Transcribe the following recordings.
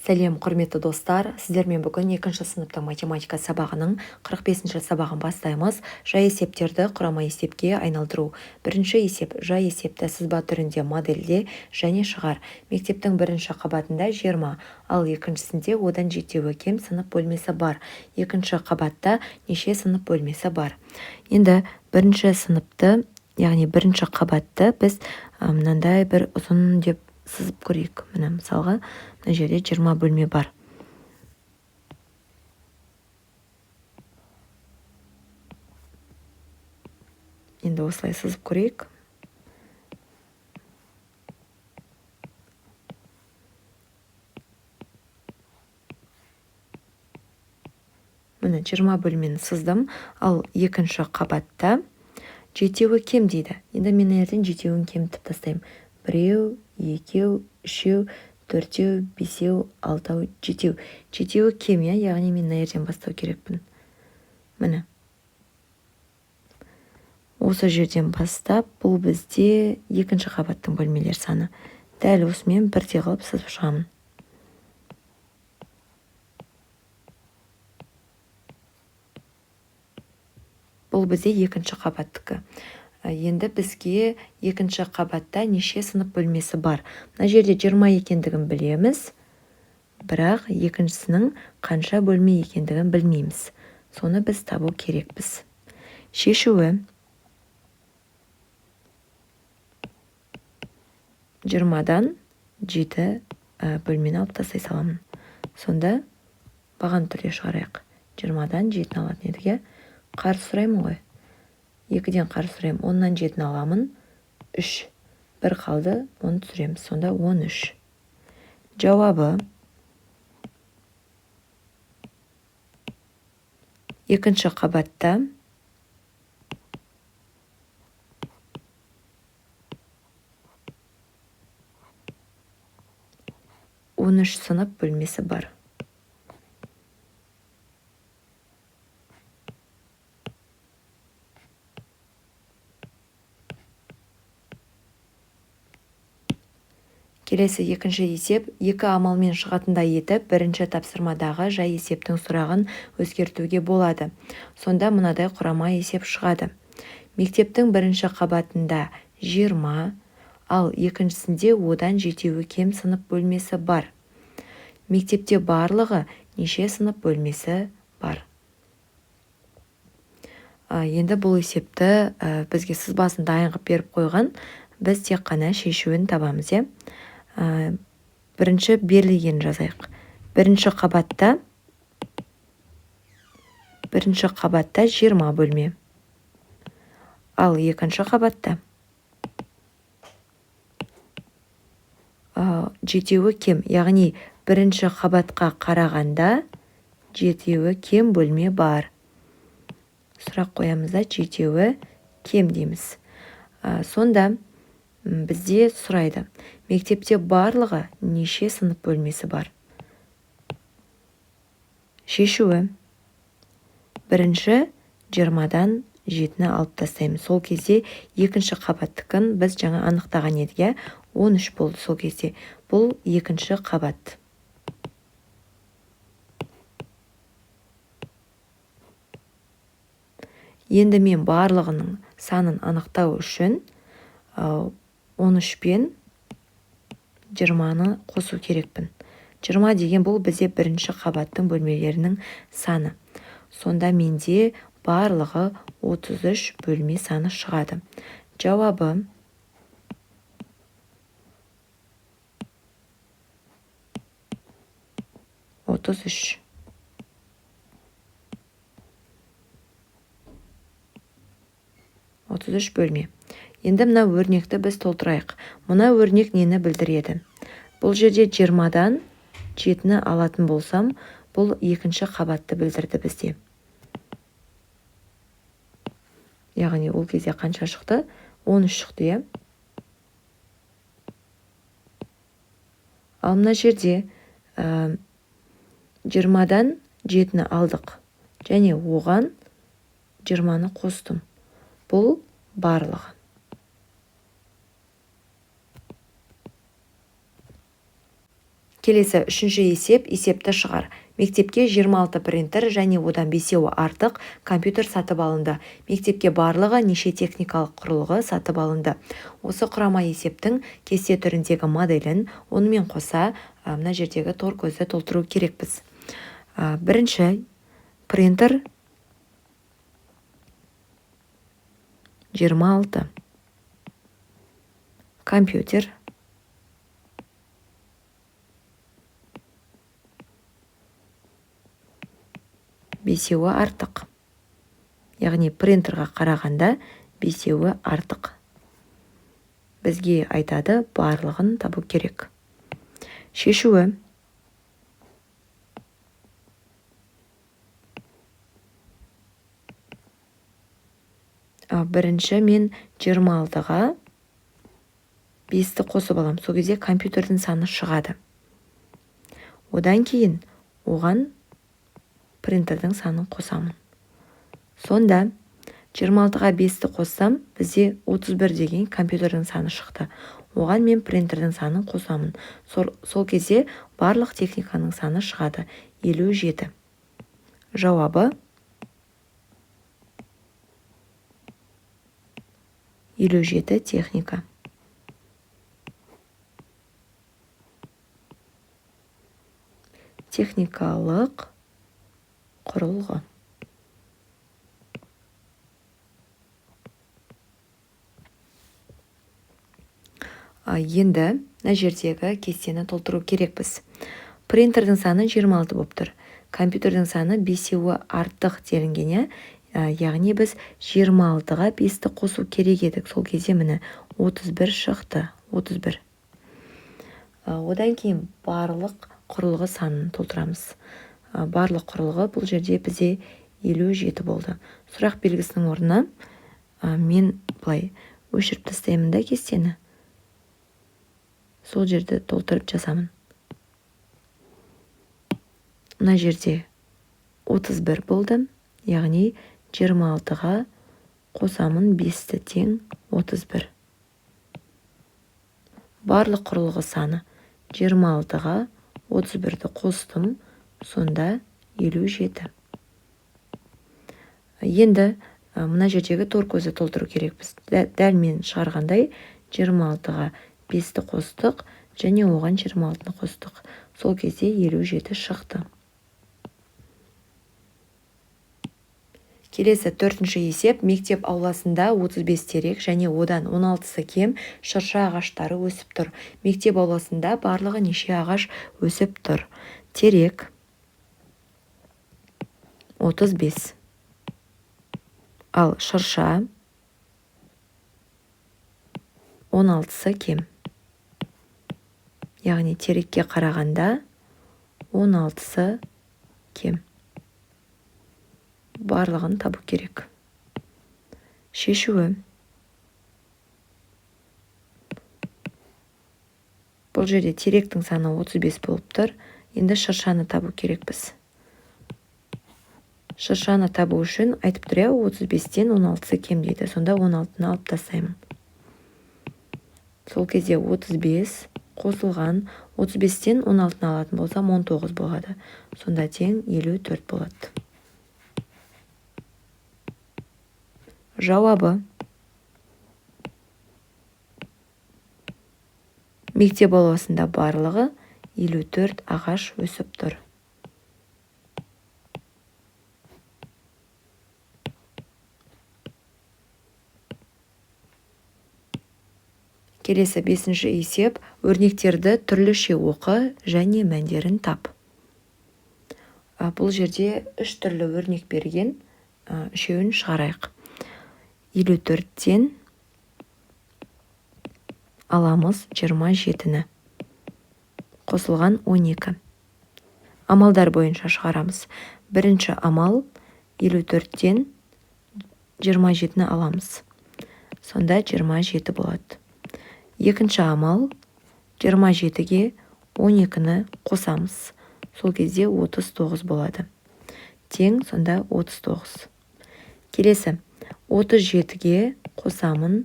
Сәлем, құрметті достар! Сіздермен бүгін екінші сыныптың математика сабағының 45-ші сабағын бастаймыз. Жай есептерді құрама есепке айналдыру. Бірінші есеп: жай есепті сызба түрінде модельде және шығар. Мектептің бірінші қабатында 20, ал екіншісінде одан жетеуі кем сынып бөлмесі бар. Екінші қабатта неше сынып бөлмесі бар? Енді бірінші сыныпты, яғни бірінші қабатты біз мынандай бір ұзын деп сызып көрейік. Міне, мысалға, мына жерде 20 бөлме бар. Енді осылай сызып көрейік. Міне, 20 бөлмені сыздым. Ал екінші қабатта жетеуі кем дейді. Енді мен мына жерден жетеуін кемітіп тастаймын. Біреу, екеу, үшеу, төртеу, бесеу, алтау, жетеу. Жетеуі кем, иә? Яғни мен мына жерден бастау керекпін. Міне. Осы жерден бастап, бұл бізде екінші қабаттың бөлмелер саны. Дәл осымен бірдей қылып сызып шығамын. Бұл бізде екінші қабаттікі. Енді бізге екінші қабатта неше сынып бөлмесі бар? Мына жерде 20 екендігін білеміз, бірақ екіншісінің қанша бөлме екендігін білмейміз. Соны біз табу керекпіз. Шешуі: 20-дан 7 бөлмені алып тастай саламын. Сонда баған түрде шығарайық. 20-дан 7-ні алатын едік, иә? Қарыз сұраймын ғой. 2-ден қарыз сұраймын. 10-нан 7-ні аламын. 3. 1 қалды, оны түсіреміз. Сонда 13. Жауабы: екінші қабатта 13 сынып бөлмесі бар. Келесі екінші есеп: екі амалмен шығатындай етіп бірінші тапсырмадағы жай есептің сұрағын өзгертуге болады. Сонда мынадай құрама есеп шығады. Мектептің бірінші қабатында 20, ал екіншісінде одан жетеуі кем сынып бөлмесі бар. Мектепте барлығы неше сынып бөлмесі бар? Енді бұл есепті бізге сызбасын дайын қылып беріп қойған, біз тек қана шешуін табамыз, иә? Бірінші берілгенін жазайық. Бірінші қабатта 20 бөлме. Ал екінші қабатта жетеуі кем, яғни бірінші қабатқа қарағанда жетеуі кем бөлме бар. Сұрақ қоямыз да, жетеуі кем дейміз. Сонда бізде сұрайды: мектепте барлығы неше сынып бөлмесі бар? Шешуі: бірінші 20-дан 7-ні алып тастаймыз. Сол кезде екінші қабаттікін біз жаңа анықтаған едік, иә? 13 болды сол кезде. Бұл екінші қабат. Енді мен барлығының санын анықтау үшін 13 пен 20-ны қосу керекпін. 20 деген бұл бізде бірінші қабаттың бөлмелерінің саны. Сонда менде барлығы 33 бөлме саны шығады. Жауабы: 33. 33 бөлме. Енді мына өрнекті біз толтырайық. Мына өрнек нені білдіреді? Бұл жерде 20-дан 7-ні алатын болсам, бұл екінші қабатты білдірді бізде. Яғни ол кезде қанша шықты? 13 шықты, иә? Ал мына жерде 20-дан 7-ні алдық және оған 20-ны қостым. Бұл барлығы. Келесі үшінші есеп, есепті шығар. Мектепке 26 принтер және одан 5-еуі артық компьютер сатып алынды. Мектепке барлығы неше техникалық құрылғы сатып алынды? Осы құрама есептің кесте түріндегі моделін, онымен қоса мына жердегі тор көзді толтыру керекпіз. Бірінші принтер 26. Компьютер 5-еуі артық. Яғни принтерға қарағанда 5-еуі артық. Бізге айтады, барлығын табу керек. Шешуі. Бірінші мен 26-ға 5-ті қосып аламын. Сол кезде компьютердің саны шығады. Одан кейін оған принтердің санын қосамын. Сонда 26-ға 5-ті қоссам, бізде 31 деген компьютердің саны шықты. Оған мен принтердің санын қосамын. Сол кезде барлық техниканың саны шығады. 57. Жауабы 57 техника. Техникалық құрылғы. Енді мына жердегі кестені толтыру керекпіз. Принтердің саны 26 болып тұр. Компьютердің саны 5-еуі артық делінген, яғни біз 26-ға 5-ті қосу керек едік. Сол кезде міне 31 шықты. 31. Одан кейін барлық құрылғы санын толтырамыз. Барлық құрылғы бұл жерде бізде 57 болды. Сұрақ белгісінің орнына мен былай өшіріп тастаймын да кестені. Сол жерді толтырып жазамын. Мына жерде 31 болды, яғни 26-ға қосамын 5-ті тең 31. Барлық құрылғы саны 26-ға 31-ді қостым, сонда 57. Енді мына жердегі тор көзді толтыру керекпіз. Дәл мен шығарғандай 26-ға 5-ті қостық және оған 26-ны қостық. Сол кезде 57 шықты. Келесі төртінші есеп. Мектеп ауласында 35 терек және одан 16-сы кем шырша ағаштары өсіп тұр. Мектеп ауласында барлығы неше ағаш өсіп тұр? Терек 35. Ал шырша 16-сы кем. Яғни терекке қарағанда 16-сы кем. Барлығын табу керек. Шешуі. Бұл жерде теректің саны 35 болып тұр. Енді шыршаны табу керекпіз. Шыршаны табу үшін айтып тұр, 35-тен 16-сы кем дейді. Сонда 16-ны алып тастаймын. Сол кезде 35 қосылған 35-тен 16-ны алатын болсам 19 болады. Сонда тең 54 болады. Жауабы. Мектеп ауласында барлығы 54 ағаш өсіп тұр. Келесі бесінші есеп. Өрнектерді түрліше оқы және мәндерін тап. Бұл жерде үш түрлі өрнек берген, үшеуін шығарайық. 54-тен аламыз 27-ні. Қосылған 12. Амалдар бойынша шығарамыз. Бірінші амал 54-тен 27-ні аламыз. Сонда 27 болады. Екінші амал 27-ге 12-ні қосамыз. Сол кезде 39 болады. Тең сонда 39. Келесі 37-ге қосамын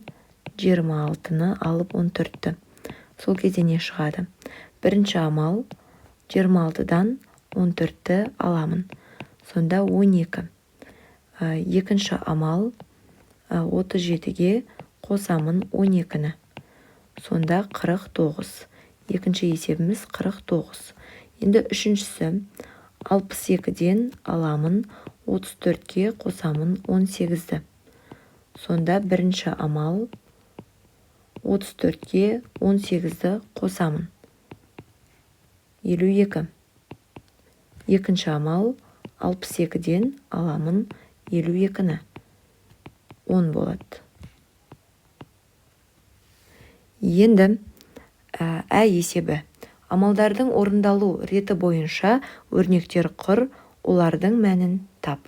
26-ны алып 14-ті. Сол кезде не шығады? Бірінші амал 26-дан 14-ті аламын. Сонда 12. Екінші амал 37-ге қосамын 12-ні. Сонда 49. Екінші есебіміз 49. Енді үшіншісі 62-ден аламын 34-ке қосамын 18-ді. Сонда бірінші амал 34-ке 18-ді қосамын. 52. Екінші амал 62-ден аламын 52-ні. 10 болады. Енді ә есебі. Амалдардың орындалу реті бойынша өрнектер құр, олардың мәнін тап.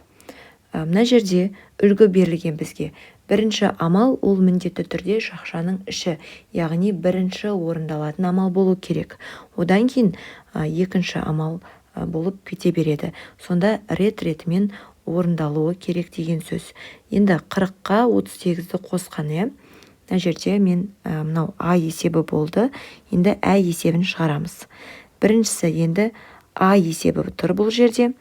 Мына жерде үлгі берілген бізге. Бірінші амал ол міндетті түрде жақшаның іші, яғни бірінші орындалатын амал болу керек. Одан кейін екінші амал болып кете береді. Сонда рет-ретімен орындалуы керек деген сөз. Енді 40-қа 38-ді қосқан, иә. Мына жерде мен мынау А есебі болды. Енді Ә есебін шығарамыз. Біріншісі енді А есебі тұр бұл жерде.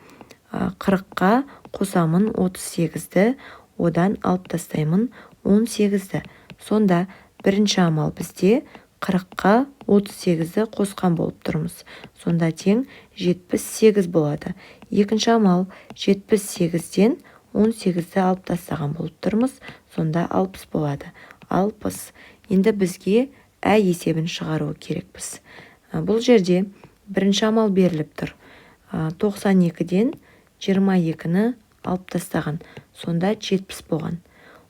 40-қа қосамын 38-ді, одан алып тастаймын 18-ді. Сонда бірінші амал бізде 40-қа 38-ді қосқан болып тұрмыз. Сонда тең 78 болады. Екінші амал 78-ден 18-ді алып тастаған болып тұрмыз. Сонда 60 болады. 60. Енді бізге Ә есебін шығару керекпіз. Бұл жерде бірінші амал беріліп тұр. 92-ден 22-ні алып тастаған. Сонда 70 болған.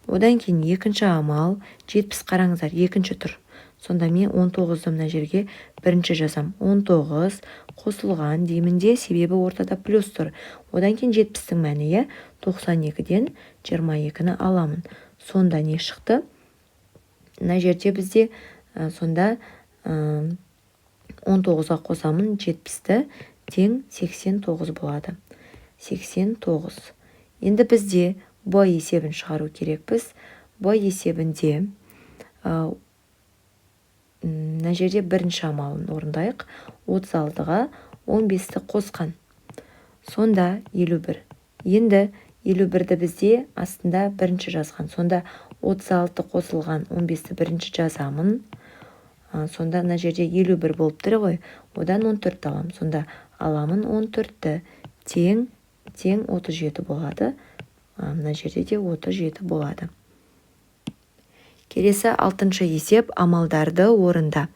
Одан кейін екінші амал 70, қараңыздар, екінші тұр. Сонда мен 19-ды мына жерге бірінші жазам. 19 қосылған деймін де, себебі ортада плюс тұр. Одан кейін 70-тің мәні, иә, 92-ден 22-ні аламын. Сонда не шықты? Мына жерде бізде сонда 19-ға қосамын 70-ті, тең 89 болады. 89. Енді бізде Б есебін шығару керекпіз. Б есебінде мына жерде бірінші амалын орындайық. 36-ға 15-ті қосқан. Сонда 51. Енді 51-ді бізде астында бірінші жазған. Сонда 36 қосылған 15-ті бірінші жазамын. Сонда мына жерде 51 болып тұр ғой. Одан 14-ті аламын. Сонда аламын 14-ті, тең 37 болады. Мына жерде де 37 болады. Келесі 6-шы есеп, амалдарды орында.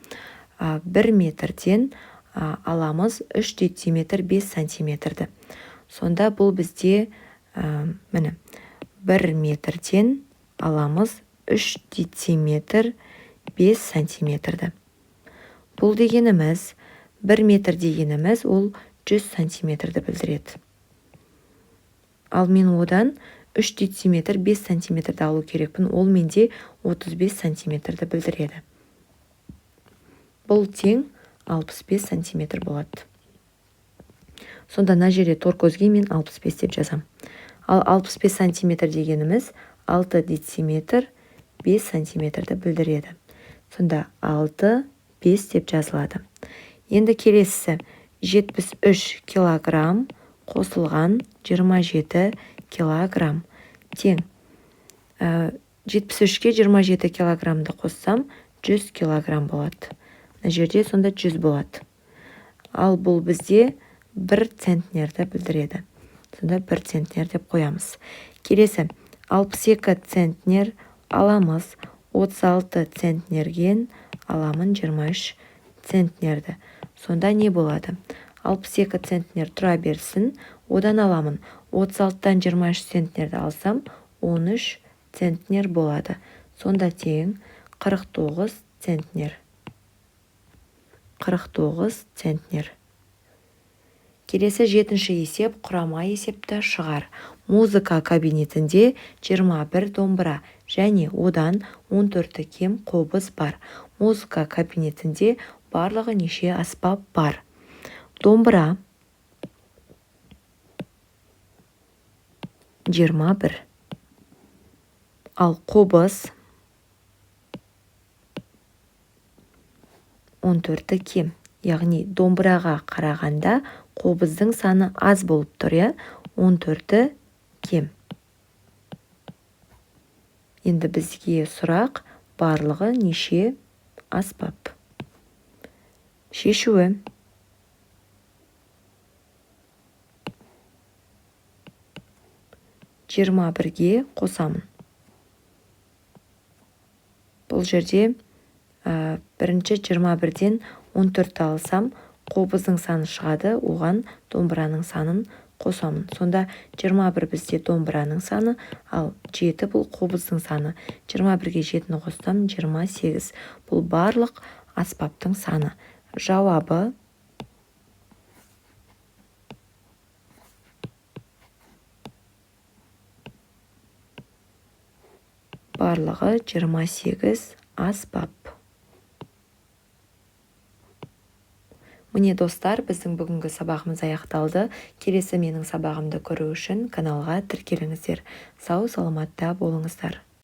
1 метрден аламыз 3 дециметр 5 сантиметрді. Сонда бұл бізде міне 1 метрден аламыз 3 дециметр 5 сантиметрді. Бұл дегеніміз 1 метр дегеніміз ол 100 сантиметрді білдіреді. Ал мен одан 3 дециметр 5 сантиметрді алу керекпін. Ол менде 35 сантиметрді білдіреді. Бұл тең 65 сантиметр болады. Сонда мына жерде торкөзге мен 65 деп жазам. Ал 65 сантиметр дегеніміз 6 дециметр 5 сантиметрді білдіреді. Сонда 6, 5 деп жазылады. Енді келесісі 73 килограмм қосылған 27 килограмм тең. 73-ке 27 килограммды қоссам 100 килограмм болады. Мына жерде сонда 100 болады. Ал бұл бізде 1 центнерді білдіреді. Сонда 1 центнер деп қоямыз. Келесі 62 центнер аламыз. 36 центнерген аламын 23 центнерді. Сонда не болады? 62 центнер тұра берсін, одан аламын. 36-тан 23 центнерді алсам, 13 центнер болады. Сонда тең 49 центнер. 49 центнер. Келесі 7-ші есеп, құрама есепті шығар. Музыка кабинетінде 21 домбыра және одан 14-і кем қобыз бар. Музыка кабинетінде барлығы неше аспап бар? Домбыра 21. Ал қобыз 14-і кем, Яғни домбыраға қарағанда қобыздың саны аз болып тұр, иә? 14-і кем. Енді бізге сұрақ, барлығы неше аспап? Шешуі. 21-ге қосамын. Бұл жерде бірінші 21-ден 14-ті алсам, қобыздың саны шығады, оған домбыраның санын қосамын. Сонда 21 бізде домбыраның саны, ал 7 бұл қобыздың саны. 21-ге 7-ні қоссам, 28. Бұл барлық аспаптың саны. Жауабы барлығы 28 аспап. Міне, достар, біздің бүгінгі сабағымыз аяқталды. Келесі менің сабағымды көру үшін каналға тіркеліңіздер. Сау саламатта болыңыздар.